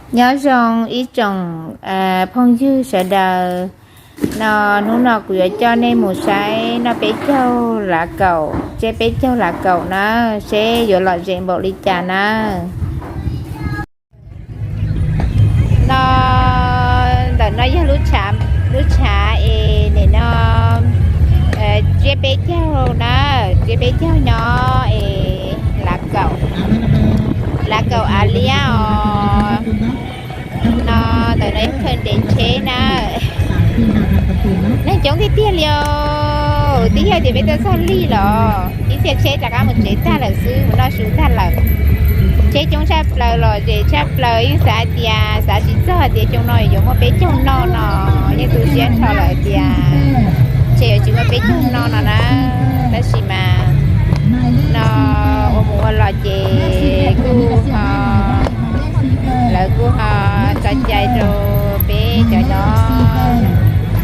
Nyob zoo ib tsoom phooj ywg sawv daws, no hnub no kuv yuav coj nej mus saib noj peb caug lav kaum, tsiab peb caug lav kaum na, seb yuav lom zem npaum li cas na. No ntawm no yog lub tshav es nim no tsiab peb caug na, tsiab peb caug nyob es lav kaum, lav kaum av liab os. No ntawm no yog chaw nres tsheb na. Neeg coob tiag tiag li os, twb yog tias peb tuaj txog lig los ib txhia tsheb rov qab mus tsev tag lawm xwb, mus noj su tag lawm. Tsheb coob tshaj plaws, lom zem tshaj plaws, yeej xav hais tias xav tsis txog hais tias xyoo no yuav muaj peb caug no no, yeej tu siab nrho lawm hais tias ntshe yuav tsis muaj peb caug no no na. Tab sis mas no ua mus ua los ces kuj ho, lawv kuj ho tso cai rau peb cov nyob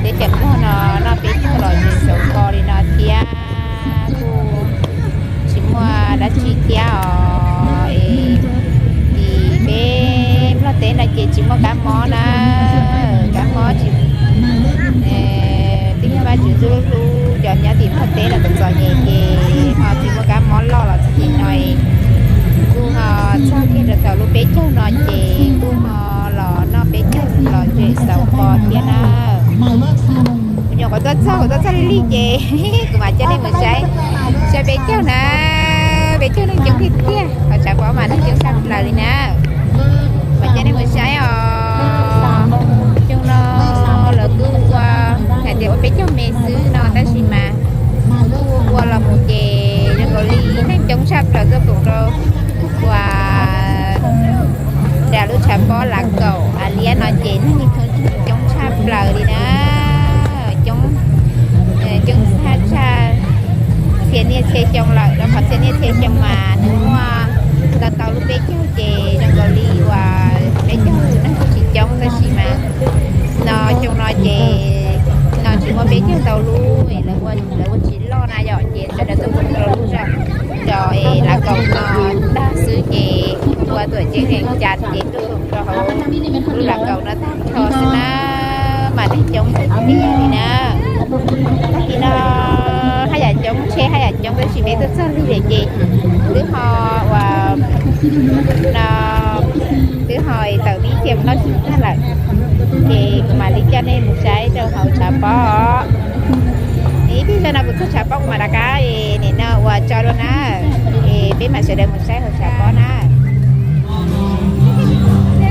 teb chaws Nplog no noj peb caug lom zem xauv ko li no thiab, kuj tsis muaj dab tsi thiab os. Es tim peb Nplog teb no ces tsis muaj kab mob na, kab mob tsis, twb yog Vajtswv txoj lub hlub, cov nyob tim Nplog teb los txom txom nyem ces ho tsis muaj kab mob loj los txog tim no es kuj ho txog kiag rau thaum lub peb caug no ces kuj ho los noj peb caug lom zem xauv ko thiab na. Kuv nyuam qhuav tuaj txog, kuv tuaj txog lig lig ces kuv mam coj nej mus saib, saib peb caug na, peb caug neeg coob tiag tiag, hauv tshav pob mas neeg coob tshaj plaws li na. Mam coj nej mus saib os. Xyoo no lawv kuj ua hais tias ua peb caug me xwb no tab sis mas kuj ua los mus ces zoo nkaus li neeg coob tshaj plaws tuaj koom rau ua nram lub tshav pob lav kaum av liab no ces neeg coob tshaj plaws li na. Coob, coob tshaj tshaj txhia niaj txhia xyoo lawm, rau qhov txhia niaj txhia xyoo mas nws muaj tau tau lub peb caug ces zoo nkaus li uas peb caug neeg kuj tsis coob tab sis mas no xyoo no ces no tsis muaj peb caug ntau lub, lawv ua tsis loj na yom, ces sawv daws tuaj koom rau lub zog, rau lav kaum no tag xwb ces ua tuam ceeb vees cas ces tuaj koom rau hauv lub lav kaum no tag nrho xwb na, mas neeg coob tiag tiag li na. Tag kis no haj yam coob, tsheb haj yam coob tab sis peb tuaj txog lig lawm ces twb ho uas no twb ho tawm vib cia mus noj su tag lawm, ces kuv mam li coj nej mus saib rau hauv tshav pob. Ib pliag zog no kuv txog tshav pob kuv mam rov qab nim no uas tso dua na, es peb mam sawv daws mus saib hauv tshav pob na.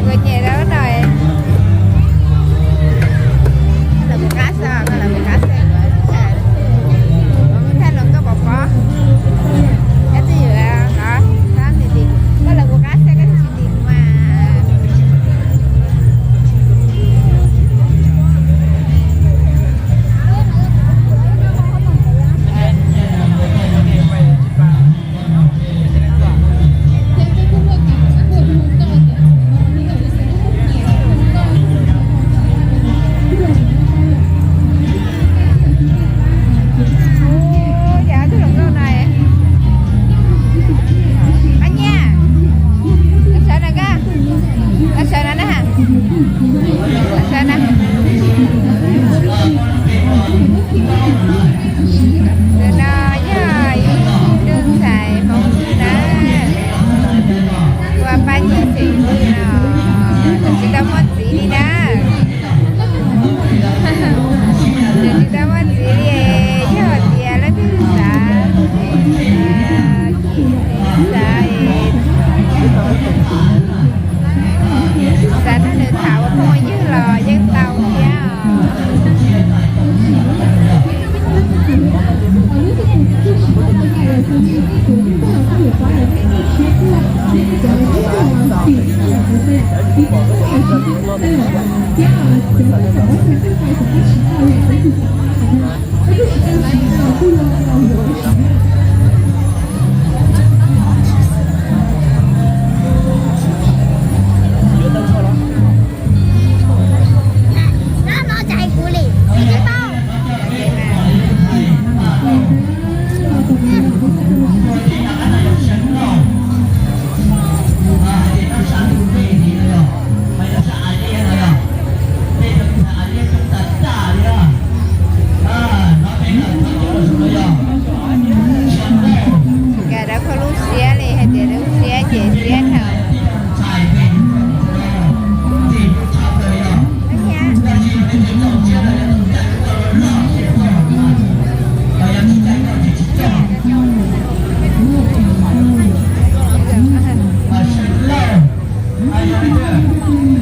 Kuv nyiam rau no, lawv mus qab xwb, lawv mus qab xwb, thaj los koj pom pob, koj twb yus, koj lawv mus qab xwb koj tsis dim mas. Ub, cas twb hluas nkauj no. Pab Nyiaj, los sawv no koj, los sawv no na, los sawv na. Tus no yog ib tug ntxhais Hmoob Xwb na, ua Pab Nyiaj xeem Hmoob no, tseem tsis tau muaj txiv li na. Tseem tsis tau muaj txiv li, yog hais tias leej twg xav, xav, xav nrog nws tham ua phooj ua ywg los yeej tau thiab os. Tus